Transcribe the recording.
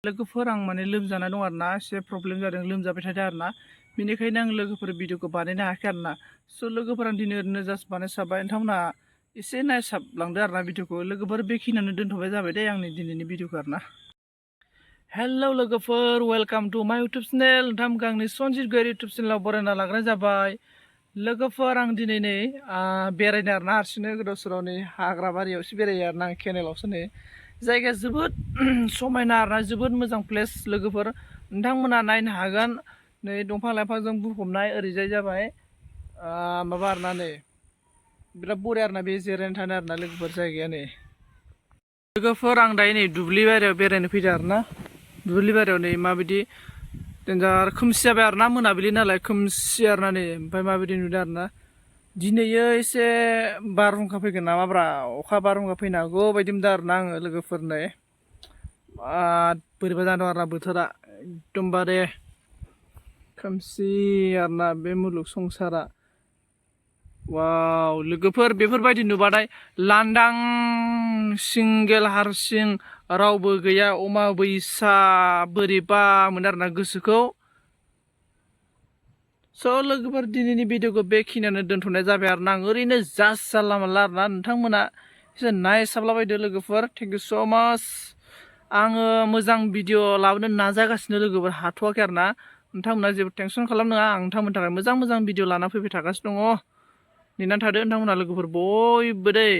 लोगोफोर आं माने लोमजाना दं आरोना एसे प्रब्लेम जादों लोमजाबाय थादों आरोना बेनिखायनो आं लोगोफोर भिडिअखौ बानायनो हायाखै आरोना स' लोगोफोर आं दिनै ओरैनो जास्ट बानायसाबबाय नोंथांमोनहा एसे नायसाबलांदो आरोना भिडिअखौ लोगोफोर बेखिनियावनो दोनथ'बाय जाबाय दे आंनि दिनैनि भिडिअखौ आरोना हेलौ लोगोफोर वेलकाम टु माय इउटुब चेनेल नोंथांमोनखौ आंनि सनजित गयारि इउटुब चेनेलाव बरायना लाग्राय जाबाय लोगोफोर आं दिनै नै बेरायनो आरोना हारसिंनो गोदाव सोराव नै हाग्रा बारियावसो बेरायो आरोना आं केनेलावसो नै जायगाया जोबोद समायना आरोना जोबोद मोजां प्लेस लोगोफोर नोंथांमोना नायनो हागोन नै दंफां लाइफांजों बुंफबनाय ओरैजाय जाबाय माबा आरोना नै बिराद बरिया आरोना बे जिरायना थानो आरोना लोगोफोर जायगाया नै लोगोफोर आं दायो नै दुब्लि बारियाव बेरायनो फैदों आरोना दुब्लि बारियाव नै माबायदि देन्जार खोमसि जाबाय आरोना मोनाबिलि नालाय खोमसि आरोना नै ओमफ्राय माबायदि नुदों आरोना दिनैयो एसे बारहुंखा फैगोन नामाब्रा अखा बारहुंखा फैनो हागौ बायदि मोनदों आरोना आङो लोगोफोर नै बोरैबा जादों आरोना बोथोरा एकदमबारे खोमसि आरोना बे मुलुग संसारा वाव लोगोफोर बेफोरबायदि नुबाथाय लांदां सिंगेल हारसिं रावबो गैया अमा बैसा बोरैबा मोनो आरोना गोसोखौ स' लोगोफोर दिनैनि भिडिअखौ बेखिनियावनो दोनथ'नाय जाबाय आरोना आं ओरैनो जास्ट जानला मोनला आरोना नोंथांमोना एसे नायसाबलाबायदो लोगोफोर थेंक इउ स' माच आङो मोजां भिडिअ लाबोनो नाजागासिनो लोगोफोर हाथ'वाखै आरोना नोंथांमोना जेबो टेनसन खालामनाङा आं नोंथांमोननि थाखाय मोजां भिडिअ लाना फैबाय थागासिनो दङ नेनानै थादो नोंथांमोना लोगोफोर बयबो दै